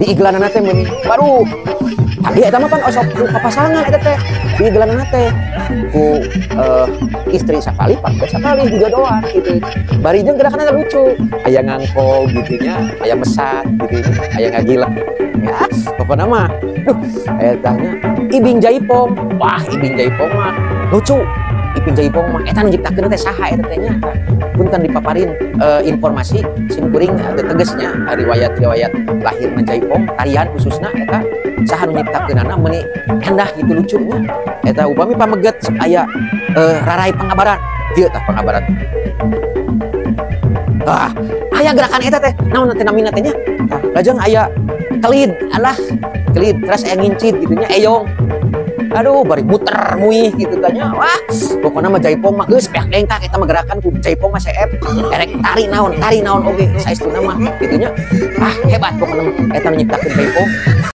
Di iglanana teh meuni baru tadi eta mah pan osok ku papasangan eta teh di iglanana teh ku istri sakali pameget sakali dijodohan gitu. Bari jeung gerakanna lucu, aya ngangkong gitu nya, aya mesat gitu nya, aya ngagila ya, pokokna mah duh eta nya. Ibing Jaipong, wah Ibing Jaipong mah lucu. Ibing Jaipong mah eta nu nyiptakeun teh saha eta teh nya? Punten dipaparin informasi sim kuring teu tegesnya riwayat-riwayat lahirna Jaipong tarian khususna eta saha nu nyiptakeunana, meuni endah gitu lucunya eta. Upami pameget aya rarai pangabaran kieu tah, pangabaran ah aya gerakan eta teh naon teh namina teh nya. Tah lajeng aya kelid, alah kelid, terus aya ngincit gitu nya, eyong, aduh bari muter muih gitu tanya. Wah pokoknya mah Jaipong mah geus beak dengkak eta mah, gerakan ku Jaipong mah seep erek tari naon, tari naon oge saestuna mah gitu nya. Ah hebat pokoknya mah eta nu nyiptakeun Jaipong.